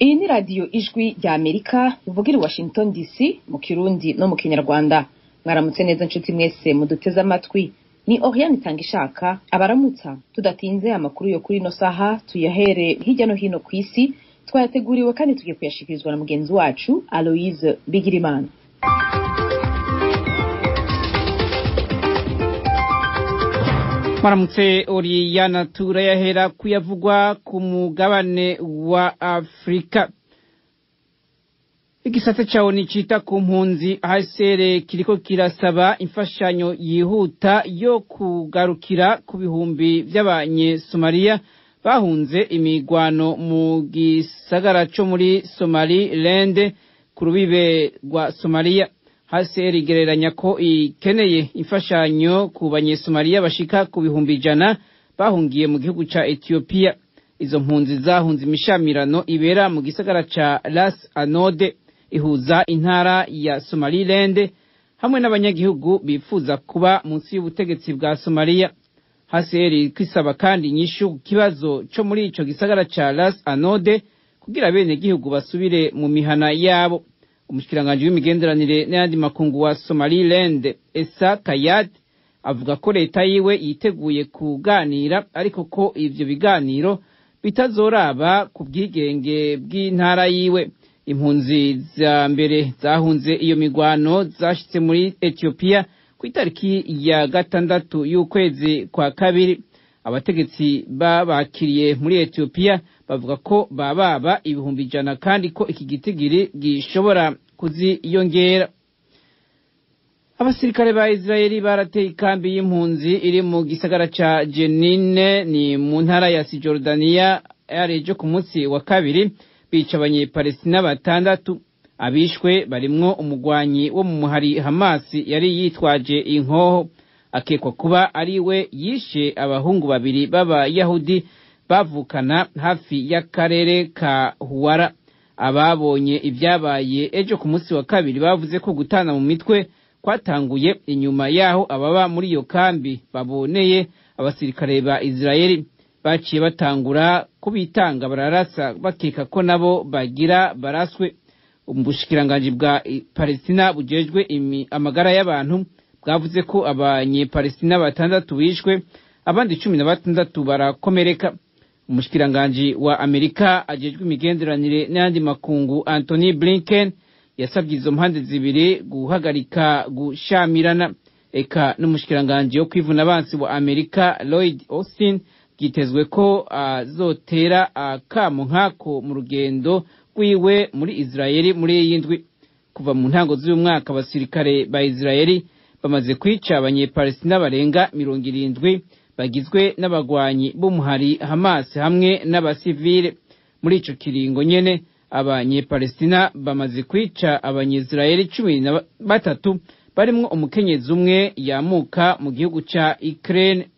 Iyi ni radiyo Ijwi rya Amerika ivugira i Washington DC mu Kirundi no mu Kinyarwanda. Mwaramutse neza nshuti mwese muduteze amatwi. Ni Oriane Itangishaka abaramutsa. Tudatinze, amakuru yo kuri ino saha tuyahere hirya no hino kw'isi, twayateguriwe kandi tugiye kuyashikirizwa na mugenzi wacu Aloise Bigirimana. Mwaramutse Oriyana, turayahera kuyavugwa ku mugabane wa Afurika. Igisata cawo nicita ku mpunzi HCR kiriko kirasaba imfashanyo yihuta yo kugarukira ku bihumbi vy'abanye-Somalia bahunze imigwano mu gisagara co muri Somaliland ku rubibe rwa Somalia. HCR igereranya ko ikeneye imfashanyo ku banye-Somalia bashika ku 100,000 bahungiye mu gihugu ca Ethiopia. Izo mpunzi zahunze imishamirano ibera mu gisagara ca Las Anode ihuza intara ya Somaliland hamwe n'abanyagihugu bifuza kuba munsi y'ubutegetsi bwa Somalia. HCR kwisaba kandi inyishu ku kibazo co muri ico gisagara ca Las Anode kugira bene gihugu basubire mu mihana yabo. Umushikiranganji w'imigenderanire n'ayandi makungu wa Somaliland Essa Kayat avuga ko leta yiwe yiteguye kuganira, ariko ko ivyo biganiro bitazoraba ku bwigenge bw'intara yiwe. Impunzi za mbere zahunze iyo migwano zashitse muri Ethiopia ku itariki ya 6 y'ukwezi kwa kabiri. Abategetsi babakiriye muri Ethiopia bavuga ko bababa 100,000 kandi ko iki gitigiri gishobora kuziyongera. Abasirikare ba Israeli barateye ikambi y'impunzi iri mu gisagara ca Jenin ni mu ntara ya Cisjordania ejo ku munsi wa kabiri, bica abanyepalestina 6. Abishwe barimwo umugwanyi wo mu muhari Hamas yari yitwaje inkoho, akekwa kuba ari we yishe abahungu babiri b'Abayahudi bavukana hafi y'akarere ka Huwara. Ababonye ibyabaye ejo ku munsi wa kabiri bavuze ko gutana mu mitwe kwatanguye inyuma yaho ababa muri iyo kambi baboneye abasirikare ba Israeli baciye batangura kubitanga bararasa, bakeka ko nabo bagira baraswe. Ubushikiranganji bwa Palestina bujejwe amagara y'abantu bwavuze ko abanye-Palestina 6 bishwe, abandi 16 barakomereka. Umushikiranganji wa Amerika ajejwe imigenderanire n'ayandi makungu Anthony Blinken yasabye izo mpande zibiri guhagarika gushamirana. Eka n'umushikiranganji wo kwivuna abansi wa Amerika Lloyd Austin byitezwe ko azotera akamo nk'ako mu rugendo rwiwe muri Israeli muri iyi ndwi. Kuva mu ntango z'uyu mwaka abasirikare ba Israeli bamaze kwica abanyepalestina barenga 70 bagizwe n'abagwanyi b'umuhari Hamas hamwe n'abasivile. Muri ico kiringo nyene abanyepalestina bamaze kwica abanyisraeli 13 barimwo umukenyezi umwe yamuka mu gihugu ca Ukraine.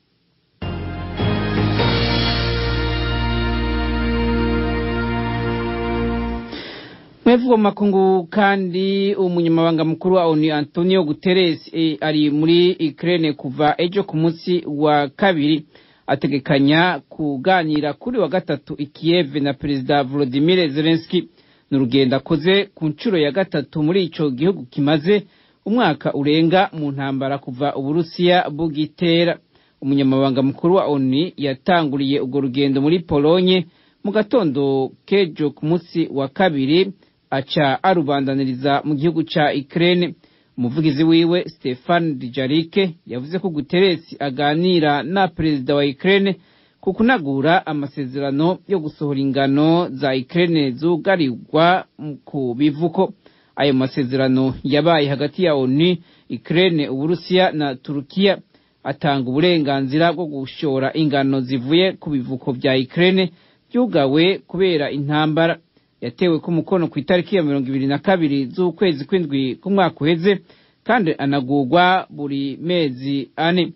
Mwevugo makungu kandi, umunyamabanga mukuru wa ONU Antonio Guterres ari muri Ukraine kuva ejo ku munsi wa kabiri, ategekanya kuganira kuri wa gatatu i Kiev na Perezida Volodymyr Zelensky. Ni urugendo akoze ku nshuro ya gatatu muri ico gihugu kimaze umwaka urenga mu ntambara kuva Uburusiya bugitera. Umunyamabanga mukuru wa ONU yatanguriye urwo rugendo muri Polonye mu gatondo kejo ku munsi wa kabiri, aca arubandaniriza mu gihugu ca Ukraine. Umuvugizi wiwe Stefan Dujarric yavuze ko Guterres aganira na perezida wa Ukraine ku kunagura amasezerano yo gusohora ingano za Ukraine zugarirwa ku bivuko. Ayo masezerano yabaye hagati ya ONU, Ukraine, Uburusiya na Turukiya, atanga uburenganzira bwo gushora ingano zivuye ku bivuko vya Ukraine byugawe kubera intambara. Yatewe ku mukono ku itariki ya 22 z'ukwezi kw'indwi k'umwaka uheze kandi anagurwa buri mezi 4.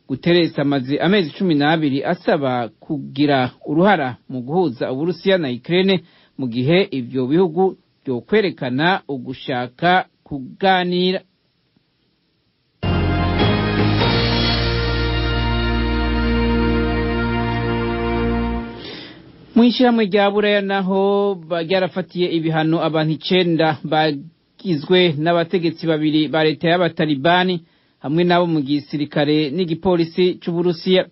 Guterres amaze amezi 12 asaba kugira uruhara mu guhuza Uburusiya na Ukraine mu gihe ivyo bihugu byo kwerekana ugushaka kuganira. Mu ishyirahamwe rya Buraya naho ryarafatiye ibihano abantu 9 bagizwe n'abategetsi babiri ba leta y'abatalibani hamwe nabo mu gisirikare n'igipolisi c'Uburusiya.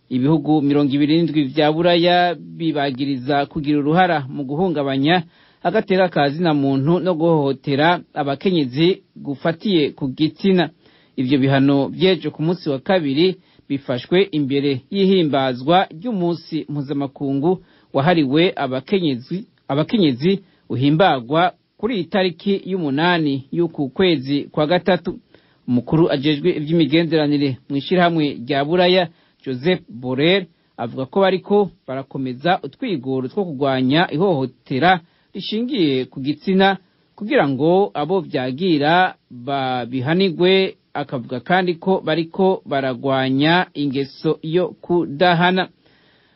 Ibihugu 27 vya Buraya bibagiriza kugira uruhara mu guhungabanya agateka ka zina muntu no guhohotera abakenyezi gufatiye ku gitsina. Ivyo bihano vyejo ku munsi wa kabiri bifashwe imbere y'ihimbazwa ry'umunsi mpuzamakungu wahariwe abakenyezi uhimbagwa kuri itariki y'umunani y'uku kwezi kwa gatatu. Umukuru ajejwe ivy'imigenderanire mu ishirahamwe rya Buraya, Joseph Borrell, avuga ko bariko barakomeza utwigoro two kurwanya ihohotera rishingiye ku gitsina kugira ngo abo vyagira babihanigwe. Akavuga kandi ko bariko baragwanya ingeso yo kudahana.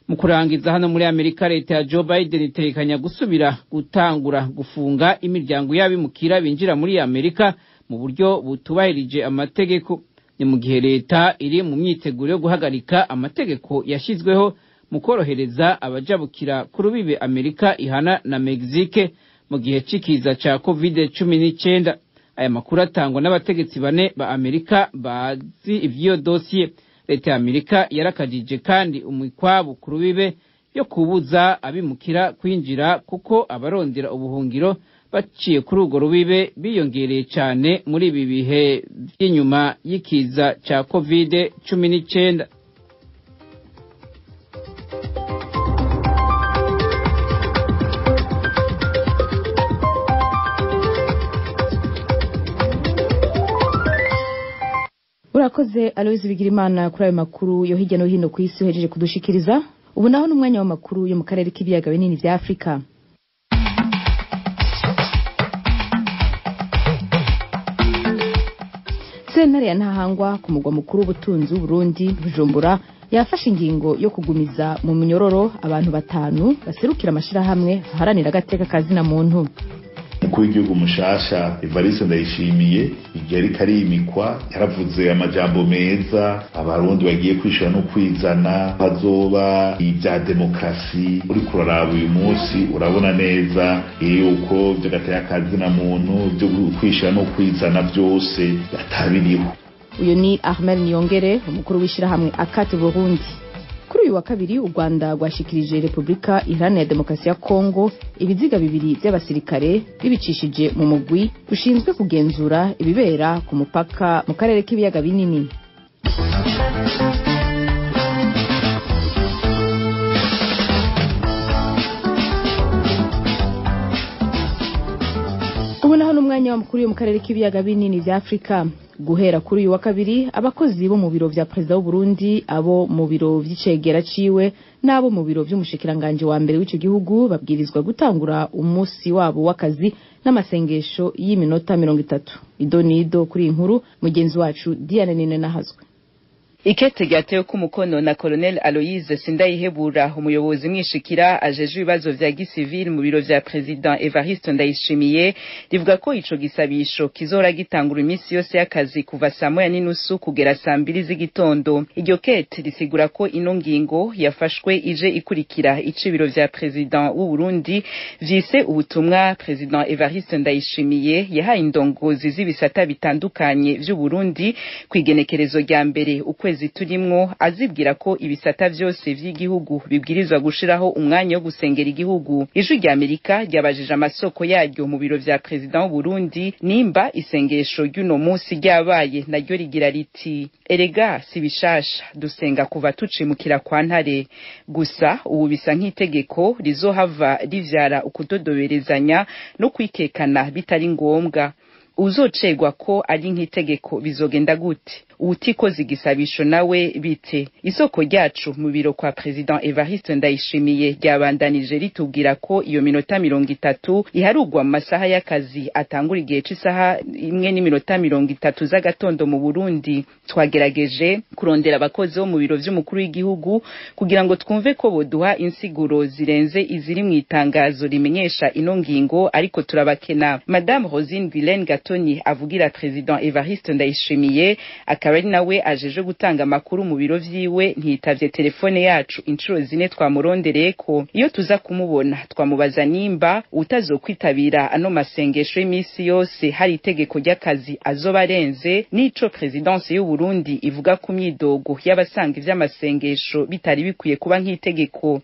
Mu kurangiza, hano muri Amerika, leta ya Joe Biden itekanya gusubira gutangura gufunga imiryango y'abimukira binjira muri Amerika mu buryo butubahirije amategeko. Ni mu gihe leta iri mu myiteguro yo guhagarika amategeko yashyizweho mu korohereza abajabukira ku rubibe Amerika ihana na Mexique mu gihe c'ikiza ca COVID-19. Aya makuru atangwa n'abategetsi bane ba Amerika bazi ivy'iyo dosiye. Leta ya Amerika yarakajije kandi umukwabu ku rubibe yo kubuza abimukira kwinjira, kuko abarondera ubuhungiro baciye kuri urwo rubibe biyongereye cyane muri ibi bihe by'inyuma y'ikiza ca COVID-19. Urakoze Aloise Bigirimana kuri ayo makuru yo hirya no hino ku isi uhejeje kudushikiriza. Ubu naho n'umwanya w'amakuru yo mu karere k'ibiyaga binini vya Afrika. Sentare ya Ntahangwa ku mugwa mukuru w'ubutunzi w'Uburundi, Bujumbura, yafashe ingingo yo kugumiza mu munyororo abantu 5 baserukira amashirahamwe aharanira agateka ka zina muntu. Umukuru w'igihugu mushasha Evariste Ndayishimiye, igihe ariko arimikwa, yaravuze amajambo meza: abarundi bagiye kwishura no kwizana, hazoba ibya demokarasi. Uriko uraraba uyu munsi, urabona neza yuko vy'agateka ka zina muntu, vyo kwishura no kwizana, vyose atabiriho. Uyu ni Armel Niyongere, umukuru w'ishirahamwe Akati Burundi. Kuri uyu wa kabiri, u Rwanda rwashikirije Repubulika Iharanira Demokarasi ya Kongo ibiziga 2 by'abasirikare bibicishije mu mugwi ushinzwe kugenzura ibibera ku mupaka mu karere k'ibiyaga binini. Ubu naho n'umwanya w'amakuru yo mu karere k'ibiyaga binini vya Afrika. Guhera kuri uyu wa kabiri, abakozi bo mu biro vya perezida w'u Burundi, abo mu biro vy'icegera ciwe n'abo mu biro vy'umushikiranganje wa mbere w'ico gihugu babwirizwa gutangura umunsi wabo w'akazi n'amasengesho y'iminota 30. Idonido kuri inkuru, mugenzi wacu Diane Nine Nahazwe. Ikete ryatewe ku mukono na Colonel Aloise Sindayihebura, umuyobozi mwishikira ajeje ibibazo vya gisivili mu biro vya President Evariste Ndayishimiye, rivuga ko ico gisabisho kizora gitangura iminsi yose y'akazi kuva saa 1:30 kugera saa 2 z'igitondo. Iryo kete risigura ko ino ngingo yafashwe ije ikurikira ico ibiro vya President w'u Burundi vyise ubutumwa President Evariste Ndayishimiye yahaye indongozi z'ibisata bitandukanye vy'u Burundi kw'igenekerezo rya mbere ukwezi turimwo, azibwira ko ibisata vyose vy'igihugu bibwirizwa gushiraho umwanya wo gusengera igihugu. Ijwi rya Amerika ryabajije amasoko yaryo mu biro vya President w'u Burundi nimba isengesho ry'uno munsi ryabaye, naryo rigira riti: "Erega si bishasha, dusenga kuva tucimukira kwa Ntare, gusa ubu bisa nk'itegeko rizohava rivyara ukudodoberezanya no kwikekana bitari ngombwa. Uzocegwa ko ari nk'itegeko bizogenda gute? Utikoze igisabisho nawe bite?" Isoko ryacu mu biro kwa President Evariste Ndayishimiye ryabandanije ritubwira ko iyo minota 30 iharugwa mu masaha y'akazi atangura igihe c'isaha 1:30 z'agatondo mu Burundi. Twagerageje kurondera abakozi bo mu biro vy'umukuru w'igihugu kugira ngo twumve ko boduha insiguro zirenze iziri mu itangazo rimenyesha ino ngingo, ariko turabakena. Madame Rosine Guylaine Gatoni avugira President Evariste Ndayishimiye akaba ari nawe ajeje gutanga amakuru mu biro vyiwe, ntiyitavye telefone yacu inshuro zine twamurondereyeko. Iyo tuza kumubona twamubaza nimba utazokwitabira ano masengesho y'imisi yose hari itegeko ry'akazi azoba arenze, n'ico Presidence y'u Burundi ivuga ku myidogo y'abasanga ivy'amasengesho bitari bikwiye kuba nk'itegeko.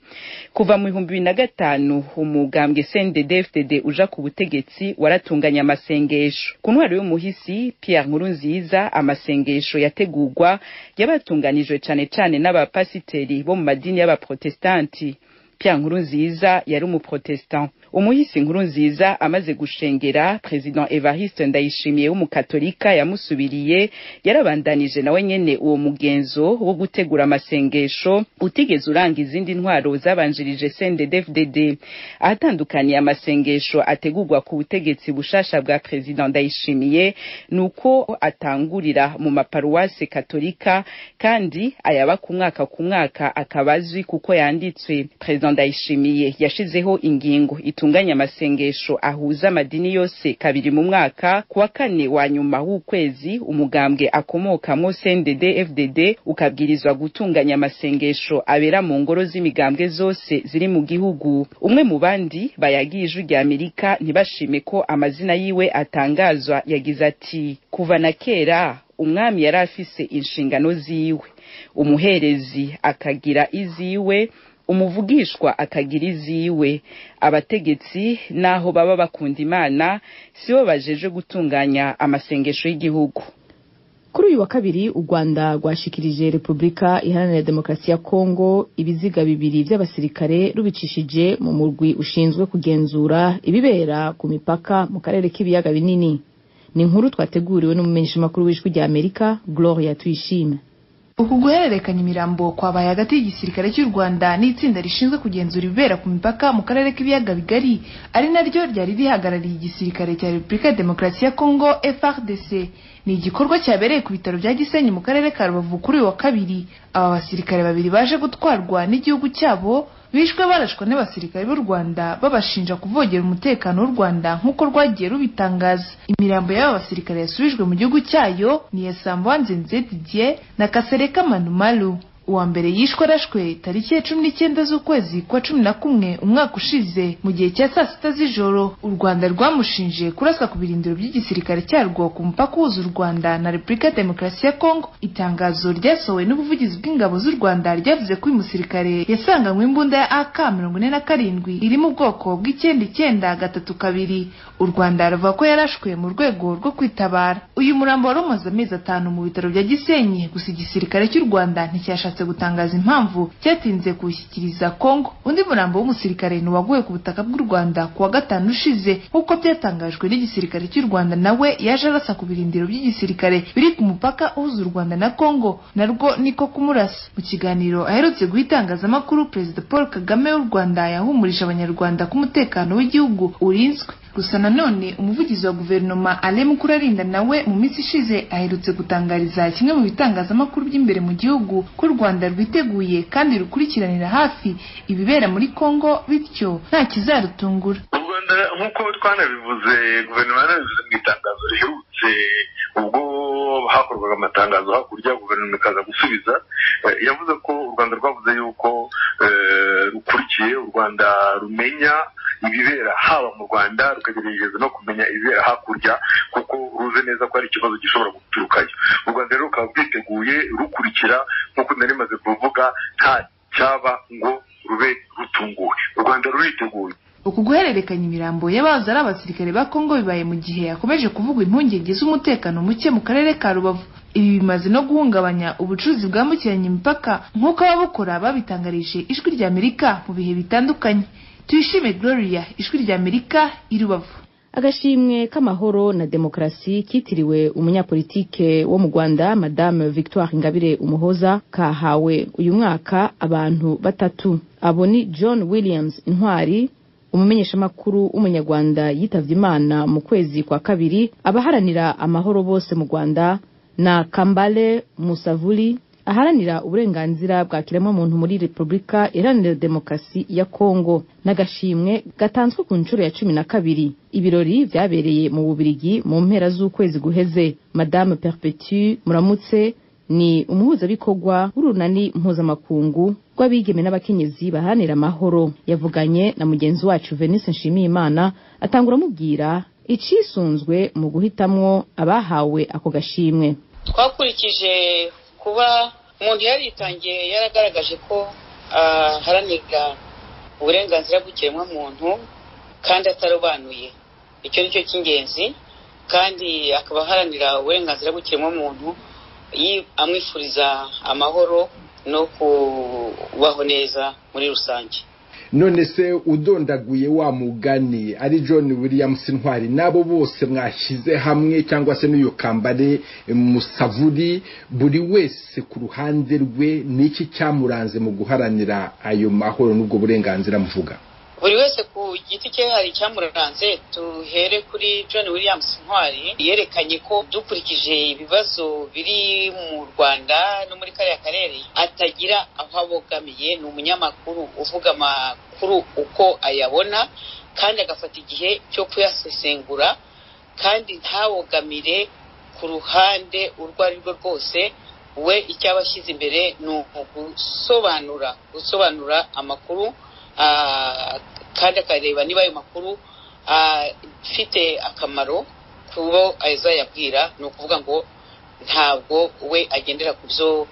Kuva mu 2005 umugambwe CNDD-FDD uja ku butegetsi waratunganya amasengesho. Ku ntwaro y'umuhisi Pierre Nkurunziza, amasengesho yategurwa yabatunganijwe cane cane n'abapasiteri bo mu madini y'abaprotestanti. Pierre Nkurunziza yari umuprotestant. Umuhisi Nkurunziza amaze gushengera, President Evariste Ndayishimiye w'umukatolika yamusubiriye yarabandanije nawe nyene uwo mugenzo wo gutegura amasengesho utigeze uranga izindi ntwaro zabanjirije CNDD-FDD. Ahatandukaniye amasengesho ategurwa ku butegetsi bushasha bwa President Ndayishimiye nuko atangurira mu maparuwase katolika, kandi ayaba ku mwaka ku mwaka akaba azwi kuko yanditswe. President Ndayishimiye yashizeho ingingo itunganya amasengesho ahuza amadini yose kabiri mu mwaka, kuwa kane wa nyuma w'ukwezi. Umugambwe akomokamwo CNDD FDD ukabwirizwa gutunganya amasengesho abera mu ngoro z'imigambwe zose ziri mu gihugu. Umwe mu bandi bayagiye Ijwi rya Amerika ntibashime ko amazina yiwe atangazwa yagize ati: "Kuva na kera umwami yari afise inshingano ziwe, umuherezi akagira iziwe, umuvugishwa akagira iziwe. Abategetsi naho baba bakunda Imana sibo bajeje gutunganya amasengesho y'igihugu." Kuri uyu wa kabiri, u Rwanda rwashikirije Repubulika Iharanira Demokarasi ya Kongo ibiziga bibiri by'abasirikare rubicishije mu murwi ushinzwe kugenzura ibibera ku mipaka mu karere k'ibiyaga binini. Ni inkuru twateguriwe n'umumenyeshamakuru w'Ijwi rya Amerika, Gloria Tuyishime. Uku guhererekanya imirambo kwabaye hagati y'igisirikare cy'u Rwanda n'itsinda rishinzwe kugenzura ibibera ku mipaka mu karere k'ibiyaga bigari, ari naryo ryari rihagarariye igisirikare cya Repubulika ya Demokarasi ya Kongo, FARDC. Ni igikorwa cyabereye ku bitaro bya Gisenyi mu karere ka Rubavu kuri uyu wa kabiri. Aba basirikare babiri baje gutwarwa n'igihugu cyabo bishwe barashwe n'abasirikare b'u Rwanda babashinja kuvogera umutekano w'u Rwanda, nk'uko rwagiye rubitangaza. Imirambo y'aba basirikare yasubijwe mu gihugu cyayo ni iya Sambo Didier na Kasereka Manumalu. Uwa mbere yishwe arashwe tariki ya 19 z'ukwezi kwa 11 umwaka ushize mu gihe cya saa 6 z'ijoro. U Rwanda rwamushinje kurasa ku birindiro by'igisirikare cyarwo ku mupaka uhuza u Rwanda na Repubulika ya Demokarasi ya Kongo. Itangazo ryasohowe n'ubuvugizi bw'ingabo z'u Rwanda ryavuze ko uyu musirikare yasanganywe imbunda ya AK 47 iri mu bwoko bw'9932. U Rwanda ruvuga ko yarashwe mu rwego rwo kwitabara. Uyu murambo wari umaze amezi 5 mu bitaro bya Gisenyi, gusa igisirikare cy'u Rwanda nticyashatse gutangaza impamvu cyatinze kuwushyikiriza Kongo. Undi murambo w'umusirikare ni uwaguye ku butaka bw'u Rwanda ku wa gatanu ushize, nk'uko byatangajwe n'igisirikare cy'u Rwanda, nawe yaje arasa ku birindiro by'igisirikare biri ku mupaka uhuza u Rwanda na Kongo, narwo niko kumurasa. Mu kiganiro aherutse guha itangazamakuru, Perezida Paul Kagame w'u Rwanda yahumurije Abanyarwanda ko umutekano w'igihugu urinzwe. Gusa nanone umuvugizi wa guverinoma Alain Mukurarinda nawe mu minsi ishize aherutse gutangariza kimwe mu bitangazamakuru by'imbere mu gihugu ko u Rwanda rwiteguye kandi rukurikiranira hafi ibibera muri Kongo, bityo nta kizarutungura. U Rwanda, nk'uko twanabivuze, guverinoma yanabivuze mu itangazo riherutse ubwo hakorwaga amatangazo hakurya, guverinoma ikaza gusubiza, yavuze ko u Rwanda rwavuze yuko rukurikiye, u Rwanda rumenya ibibera haba mu Rwanda, rukagerageza no kumenya ibibera hakurya, kuko ruzi neza ko hari ikibazo gishobora guturukayo. U Rwanda rero rukaba rwiteguye, rukurikira, nk'uko nari maze kuvuga, nta cyaba ngo rube rutunguwe. U Rwanda ruriteguye. Uku guhererekanya imirambo y'abahoze ari abasirikare ba Kongo bibaye mu gihe hakomeje kuvugwa impungenge z'umutekano muke mu karere ka Rubavu. Ibi bimaze no guhungabanya ubucuruzi bwambukiranya imipaka, nk'uko ababukora babitangarije Ijwi rya Amerika mu bihe bitandukanye. Tuyishime Gloria, Ijwi rya Amerika, i Rubavu. Agashimwe k'amahoro na demokarasi kitiriwe umunyapolitike wo mu Rwanda Madame Victoire Ingabire Umuhoza kahawe uyu mwaka abantu batatu. Abo ni John Williams Intwari, umumenyeshamakuru w'umunyarwanda yitavye Imana mu kwezi kwa kabiri, abaharanira amahoro bose mu Rwanda, na Kambale Musavuli. aharanira uburenganzira bwa kiremwamuntu muri Repubulika Iharanira Demokarasi ya Kongo, n'agashimwe gatanzwe ku nshuro ya 12. Ibirori vyabereye mu Bubirigi mu mpera z'ukwezi guheze. Madame Perpetue Muramutse ni umuhuzabikorwa w'urunani mpuzamakungu rw'abigeme n'abakenyezi baharanira amahoro. Yavuganye na mugenzi wacu Venise Nshimiyimana, atangura amubwira icisunzwe mu guhitamwo abahawe ako gashimwe. Twakurikije kuba umuntu yaritangiye, yaragaragaje ko aharanira uburenganzira bw'ikiremwamuntu kandi atarobanuye, icyo ni cyo cy'ingenzi, kandi akaba aharanira uburenganzira bw'ikiremwamuntu amwifuriza amahoro no kubaho neza muri rusange. None se udondaguye wa mugani, ari John Williams Ntwari nabo bose mwashyize hamwe, cyangwa se n'uyu Kambale Musavuri, buri wese ku ruhande rwe niki cyamuranze mu guharanira ayo mahoro n'ubwo burenganzira muvuga? Buri wese ku giti cye hari icyamuranze. Tuhere kuri John Williams Ntwari, yerekanye ko dukurikije ibibazo biri mu Rwanda no muri kariya karere atagira aho abogamiye. Ni umunyamakuru uvuga amakuru uko ayabona kandi agafata igihe cyo kuyasesengura, kandi ntabogamire ku ruhande urwo ari rwo rwose. We icyo aba ashyize imbere ni gusobanura amakuru, kandi akareba niba ayo makuru afite akamaro kubo azayabwira. Ni ukuvuga ngo ntabwo we agendera ku byo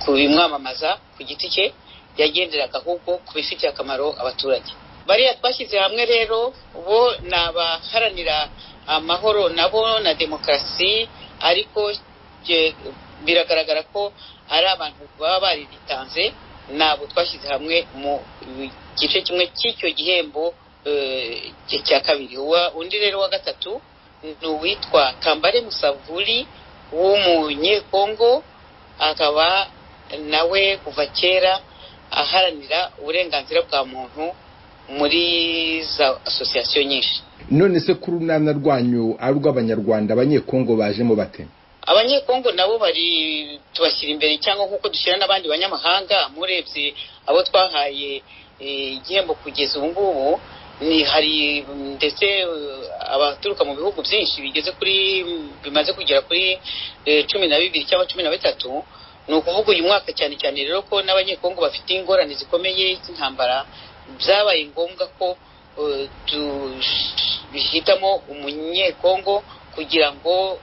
kubimwamamaza ku giti cye, yagenderaga ahubwo ku bifitiye akamaro abaturage. Bariya twashyize hamwe rero bo ni abaharanira amahoro nabo na demokarasi, ariko biragaragara ko ari abantu baba baritanze, nabo twashyize hamwe mu gice kimwe cy'icyo gihembo cya kabiri. Undi rero wa gatatu ni uwitwa Kambale Musavuri w'umunyekongo, akaba nawe kuva kera aharanira uburenganzira bwa muntu muri za asosiyasiyo nyinshi. None se ku runana rwanyu ari urw'Abanyarwanda, Abanyekongo bajemo bate? Abanyekongo nabo bari tubashyira imbere, cyangwa nk'uko dushyira n'abandi banyamahanga. Murebye abo twahaye igihembo kugeza ubu ngubu, ni hari ndetse abaturuka mu bihugu byinshi bigeze kuri bimaze kugera kuri 12 cyangwa 13. Ni ukuvuga uyu mwaka cyane cyane rero ko n'Abanyekongo bafite ingorane zikomeye z'intambara, byabaye ngombwa ko duhitamo umunyekongo kugira ngo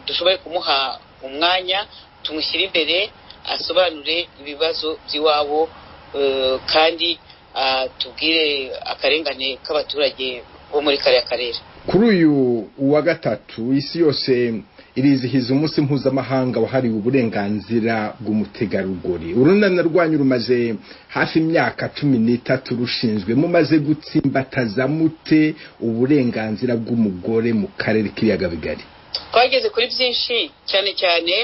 dushobore kumuha umwanya, tumushyire imbere, asobanure ibibazo by'iwabo, kandi tubwire akarengane k'abaturage bo muri kariya karere. Kuri uyu wa gatatu isi yose irizihiza umunsi mpuzamahanga wahariwe uburenganzira bw'umutegarugori. Urunana rwanyu rumaze hafi imyaka 13 rushinzwe, mumaze gutsimbataza mute uburenganzira bw'umugore mu karere k'ibiyaga bigari? Twageze kuri byinshi cyane cyane,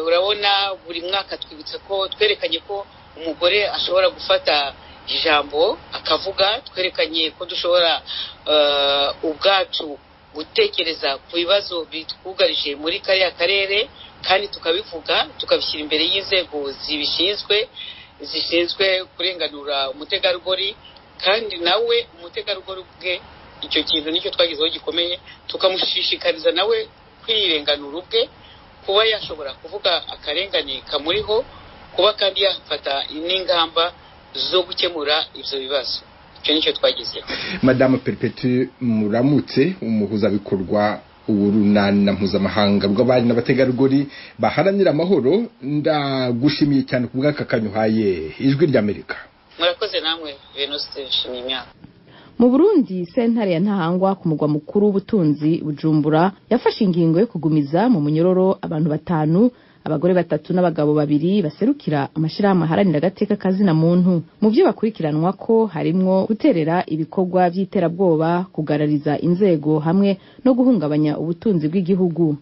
urabona buri mwaka twibutsa ko twerekanye ko umugore ashobora gufata ijambo akavuga, twerekanye ko dushobora ubwacu gutekereza ku bibazo bitwugarije muri kariya karere, kandi tukabivuga, tukabishyira imbere y'inzego zibishinzwe zishinzwe kurenganura umutegarugori, kandi nawe umutegarugori ubwe icyo kintu nicyo twagezeho gikomeye, tukamushishikariza nawe kwirenganura ubwe, kuba yashobora kuvuga akarengane kamuriho, kuba kandi yafata n'ingamba zo gukemura ibyo bibazo. Icyo nicyo twagezeho. Madame Perpetue Muramutse, umuhuzabikorwa w'urunana mpuzamahanga rw'abari n'abategarugori baharanira amahoro, ndagushimiye cyane ku bw'aka kanyuhaye Ijwi ry'Amerika. Murakoze namwe Venuste Nshimiyimana. Mu Burundi, sentare ya Ntahangwa ku mugwa mukuru w'ubutunzi Bujumbura yafashe ingingo yo kugumiza mu munyororo abantu 5, abagore 3 n'abagabo 2 baserukira amashirahamwe aharanira agateka kazina muntu. Mu byo bakurikiranwa ko harimwo guterera ibikorwa by'iterabwoba, kugarariza inzego hamwe no guhungabanya ubutunzi bw'igihugu.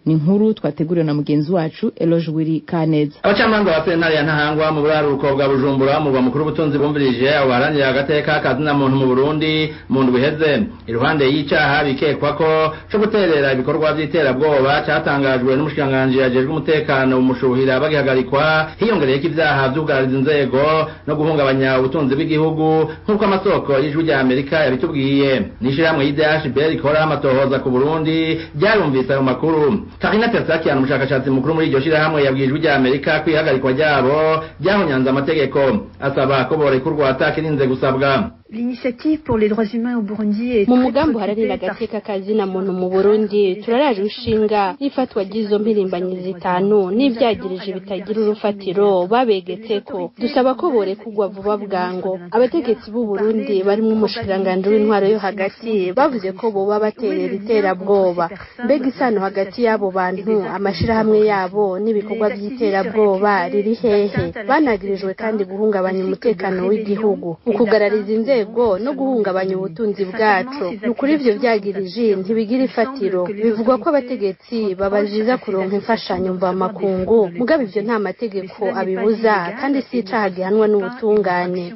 Ni inkuru twateguriwe na mugenzi wacu Eloge Wiri Kaneza. Abacamanza ba sentare ya Ntahangwa mu buraruko bwa Bujumbura, mu mukuru w'ubutunzi, bumvirije abo baharanira agateka kazina muntu mu Burundi mu ndwi iheze, iruhande y'icaha bikekwa ko co guterera ibikorwa vy'iterabwoba catangajwe n'umushikiranganji ajejwe umutekano umushuhira bagihagarikwa, hiyongereyeko ivyaha vy'ukugarariza inzego no guhungabanya ubutunzi bw'igihugu, nk'uko amasoko y'Ijwi rya Amerika yabitubwiye. N'ishirahamwe IDHB rikora amatohoza ku Burundi ryarumvise ayo makuru. Karina Tersakian, umushakashatsi mukuru muri iryo shirahamwe, yabwiye Ijwi rya Amerika ko ihagarikwa ryabo ryahonyanze amategeko, asaba ko borekurwa atakirinze gusabwa. L'initiative pour les droits humains au Burundi est Mu mugambi uharanira agateka kazina muntu mu Burundi, turaraje ushinga n'ifatwa ry'izo mpirimbanyi zitanu n'ivyagirije bitagira urufatiro babegetseko. Dusaba ko borekurwa vuba bwango. Abategetsi b'u Burundi barimwo umushikiranganji w'intwaro yo hagati bavuze ko boba baterera iterabwoba. Mbega isano hagati y'abo bantu, amashirahamwe yabo n'ibikorwa vy'iterabwoba riri hehe? Banagirijwe kandi guhungabanya umutekano w'igihugu, ukugarariza inzego no guhungabanya ubutunzi bwacu. Ni ukuri ivyo vyagirije ntibigira ifatiro. Bivugwa ko abategetsi babaziza kuronka imfashanyo mvamakungu, mugabo ivyo nta mategeko abibuza, kandi si icaha gihanwa n'ubutungane.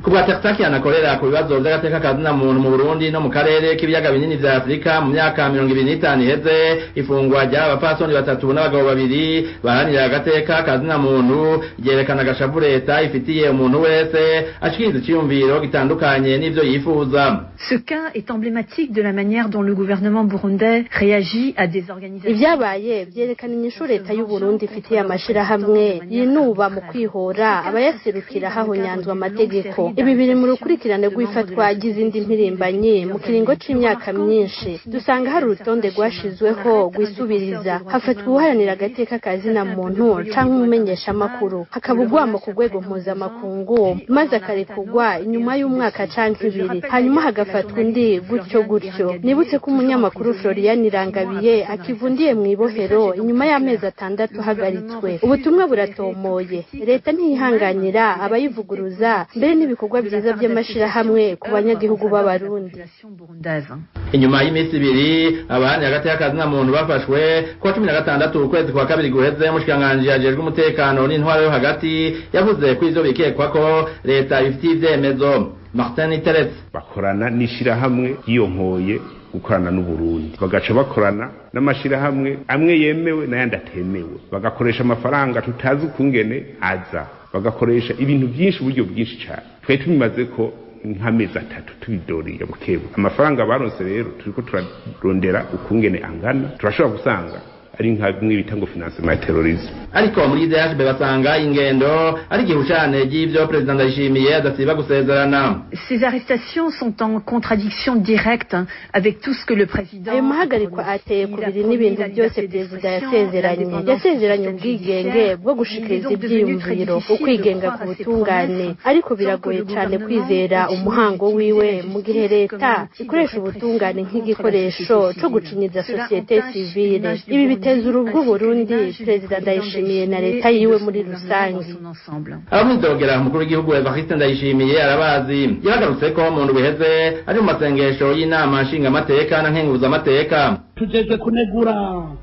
Kubwa Tersakian, akorera ku bibazo vy'agateka kazina muntu mu Burundi no mu karere k'ibiyaga binini vya Afurika, mu myaka 25 iheze ifungwa ry'aba bapfasoni batatu n'abagabo babiri baharanira agateka kazina muntu ryerekana agashavu leta ifitiye umuntu wese ashikiriza iciyumviro gitandukanye n'ivyo yifuza. Ce cas est emblématique de la manière dont le gouvernement burundais réagit à des organisations. Ibyabaye vyerekana inyishu leta y'u Burundi ifitiye amashirahamwe yinuba mu kwihora abayaserukira hahonyanzwe amategeko. Ibi biri mu rukurikirane rw'ifatwa ry'izindi mpirimbanyi mu kiringo c'imyaka myinshi. Dusanga hari urutonde rwashizweho rwisubiriza, hafatwa uwuharanira agateka kazina muntu canke umumenyeshamakuru, hakaba ugwamo ku rwego mpuzamakungu, maze akarekurwa inyuma y'umwaka canke ibiri, hanyuma hagafatwa undi, gutyo gutyo. Nibutse ko umunyamakuru Florian Irangabiye akivundiye mu ibohero inyuma y'amezi 6 ahagaritswe. Ubutumwa buratomoye: leta ntiyihanganira abayivuguruza, mbere n'ibikorwa byiza by'amashirahamwe ku banyagihugu b'Abarundi. Inyuma y'iminsi 2 abahani hagati y'akazina muntu bafashwe, kuwa 16 ukwezi kwa kabiri guheze, umushikiranganji ajejwe umutekano n'intwaro yo hagati yavuze ko ivyo bikekwa ko leta ibifitiye ivyemezo. Martin Iteretse. Bakorana n'ishirahamwe yiyonkoye gukorana n'Uburundi, bagaca bakorana n'amashirahamwe amwe yemewe n'ayandi atemewe, bagakoresha amafaranga tutazi ukungene aza, bagakoresha ibintu byinshi, uburyo bwinshi cyane. Twari tubimaze ko nk'amezi 3 tubidoriye bukebu. Amafaranga baronse rero turiko turarondera ukungene angana, turashobora gusanga ari nka bimwe bita ngo financement ya terrorisme. Ariko muri IDHB basanga ingendo ari igihushane ry'ivyo Perezida Ndayishimiye adasiba gusezerana. Ces arrestations sont en contradiction directe avec tout ce que le président Ayo mahagarikwa ateye kubiri n'ibintu byose perezida yasezeranye. Yasezeranye ubwigenge bwo gushikiriza ivyiyumviro, ukwigenga ku butungane, ariko biragoye cane kwizera umuhango wiwe mu gihe leta ikoresha ubutungane nk'igikoresho co gucinyiza société civile. Ibi biteza urubwo Burundi, Perezida Ndayishimiye na leta yiwe muri rusange. Abamwidogera umukuru w'igihugu Evariste Ndayishimiye arabazi. Yagarutse ko mu ndwi iheze ari mu masengesho y'inama nshingamateka na nkenguzamateka. Tujejwe kunegura,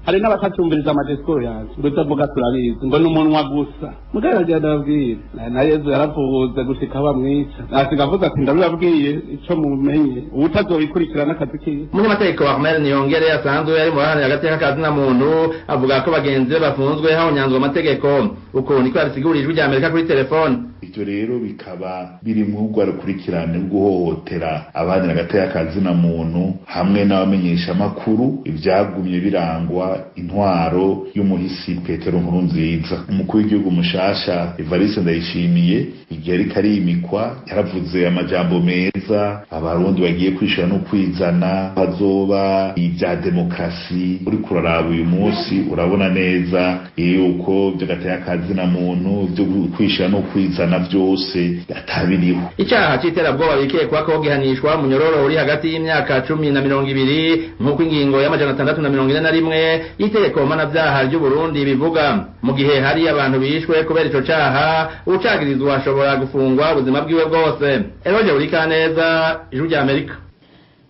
hari n'abatacyumviriza amadisikuru yanjye ngo ibyo avuga turabizi, ngo ni umunwa gusa. Mugabo aragenda arabwira na Yezu yaravuze gushika bamwica, asiga avuze ati ndabibabwiye ico mumenye, uwutazobikurikirana akazi kiwe. Umunyamategeko Armel Niyongere asanzwe ari mu baharanira agateka kazina muntu avuga ko bagenzi be bafunzwe hahonyanzwe amategeko. Uko niko yabisigurije Ijwi rya Amerika kuri telefone. Ivyo rero bikaba biri mu rwa rukurikirane rwo guhohotera abandi agateka kazina muntu hamwe n'abamenyeshamakuru, ivyagumye birangwa intwaro y'umuhisi Petero Nkurunziza. Umukuru w'igihugu mushasha Evariste Ndayishimiye, igihe ariko arimikwa, yaravuze amajambo meza, Abarundi bagiye kwishura no kwizana, hazoba ibya demokarasi. Uriko uraraba uyu munsi urabona neza yuko vy'agateka kazina muntu, vyo kwishura no kwizana, vyose atabiriho. Icaha c'iterabwoba bikekwa ko gihanishwa munyororo uri hagati y'imyaka 10 na 20, nk'uko ingingo ya 641 y'itegeko mpanavyaha ry'u Burundi bivuga. Mu gihe hari abantu bishwe kubera ico caha, ucagirizwa ashobora gufungwa ubuzima bwiwe bwose. Eloge Burikaneza, Ijwi rya Amerika.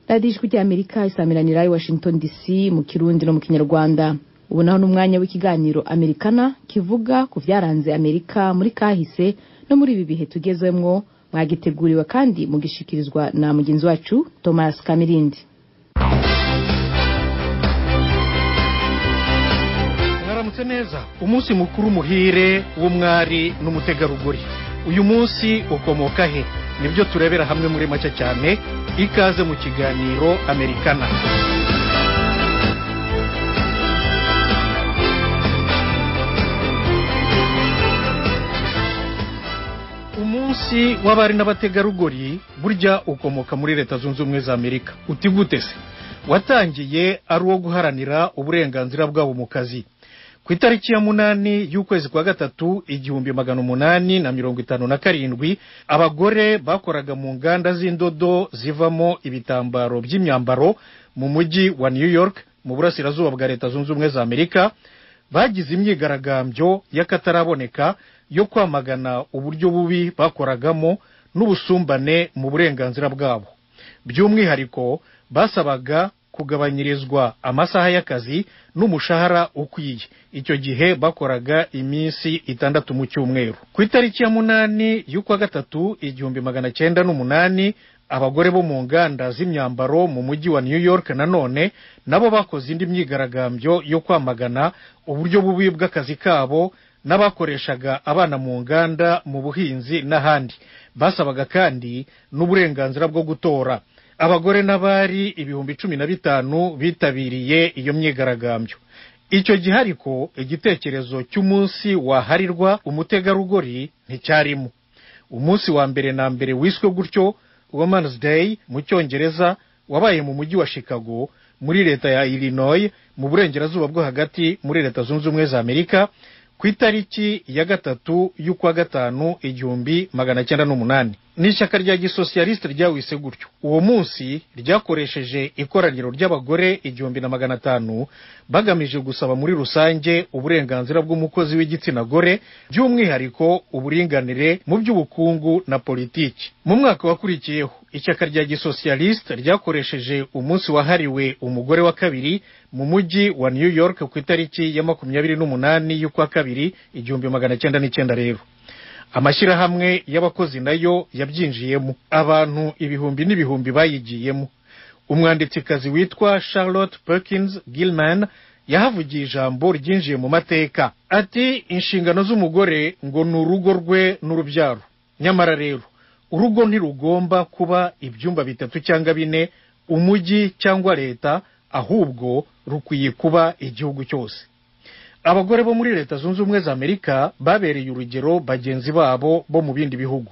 Radiyo Ijwi rya Amerika isamiranira i Washington DC mu Kirundi no mu Kinyarwanda. Ubu naho n'umwanya w'ikiganiro Amerikana kivuga ku vyaranze Amerika muri kahise no muri ibi bihe tugezemwo. Mwagiteguriwe kandi mugishikirizwa na mugenzi wacu Thomas Kamirindi. Mwaramutse neza. Umunsi mukuru muhire w'umwari n'umutegarugori, uyu munsi ukomoka he? Nibyo turebera hamwe muri make cyane. Ikaze mu kiganiro Amerikana. Umunsi w'abari n'abategarugori burya ukomoka muri Leta Zunze Ubumwe za Amerika. Uti gute se? Watangiye ari uwo guharanira uburenganzira bwabo mu kazi. Ku itariki ya 8 y'ukwezi kwa gatatu 1857, abagore bakoraga mu nganda z'indodo zivamo ibitambaro by'imyambaro mu mujyi wa New York mu burasirazuba bwa Leta Zunze Ubumwe za Amerika bagize imyigaragambyo y'akataraboneka yo kwamagana uburyo bubi bakoragamo n'ubusumbane mu burenganzira bwabo. By'umwihariko basabaga kugabanyirizwa amasaha y'akazi n'umushahara ukwiye. Icyo gihe bakoraga iminsi 6 mu cyumweru. Ku itariki ya 8 y'ukwa gatatu 1908, abagore bo mu nganda z'imyambaro mu mujyi wa New York nanone nabo bakoze indi myigaragambyo yo kwamagana uburyo bubi bw'akazi kabo n'abakoreshaga abana mu nganda, mu buhinzi n'ahandi. Basabaga kandi n'uburenganzira bwo gutora. Abagore n'abari 15,000 bitabiriye iyo myigaragambyo. Icyo gihe ariko igitekerezo cy'umunsi waharirwa umutegarugori nticyarimo. Umunsi wa mbere na mbere wiswe gutyo, Women's Day mu Cyongereza, wabaye mu mujyi wa Chicago muri leta ya Illinois mu burengerazuba bwo hagati muri Leta Zunze Ubumwe za Amerika ku itariki ya 3 y'ukwa gatanu 1908. N'ishyaka rya gisosiyaliste ryawise gutyo. Uwo munsi ryakoresheje ikoraniro ry'abagore 1500 bagamije gusaba muri rusange uburenganzira bw'umukozi w'igitsina gore, by'umwihariko uburinganire mu by'ubukungu na politiki. Mu mwaka wakurikiyeho ishyaka rya gisosiyaliste ryakoresheje umunsi wahariwe umugore wa kabiri mu mujyi wa New York ku itariki ya 28 y'ukwa kabiri 1909. Rero amashyirahamwe y'abakozi nayo yabyinjiyemo, abantu ibihumbi n'ibihumbi bayigiyemo. Umwanditsikazi witwa Charlotte Perkins Gilman yahavugiye ijambo ryinjiye mu mateka, ati inshingano z'umugore ngo ni urugo rwe n'urubyaro. Nyamara rero urugo ntirugomba kuba ibyumba 3 cyangwa 4, umujyi cyangwa leta, ahubwo rukwiye kuba igihugu cyose. Abagore bo muri Leta Zunze Ubumwe za Amerika babereye urugero bagenzi babo bo mu bindi bihugu,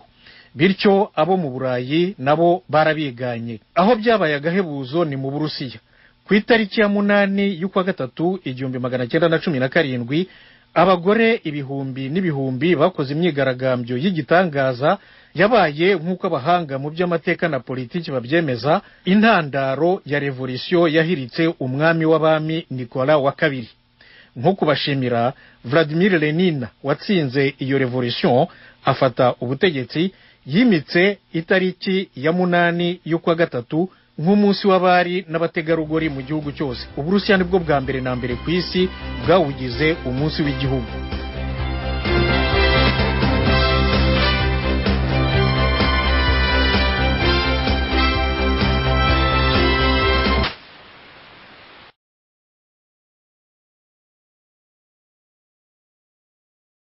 bityo abo mu Burayi nabo barabiganye. Aho byabaye agahebuzo ni mu Burusiya. Ku itariki ya 8 y'ukwa gatatu 1917, abagore ibihumbi n'ibihumbi bakoze imyigaragambyo y'igitangaza yabaye, nk'uko abahanga mu by'amateka na politiki babyemeza, intandaro ya revolution yahiritse umwami w'abami Nicolas wa II. Nko kubashimira, Vladimir Lenin watsinze iyo revolution afata ubutegetsi, yimitse itariki ya 8 y'ukwa gatatu nk'umunsi w'abari n'abategarugori mu gihugu cyose. Uburusiya nibwo bwa mbere na mbere ku isi bwawugize umunsi w'igihugu.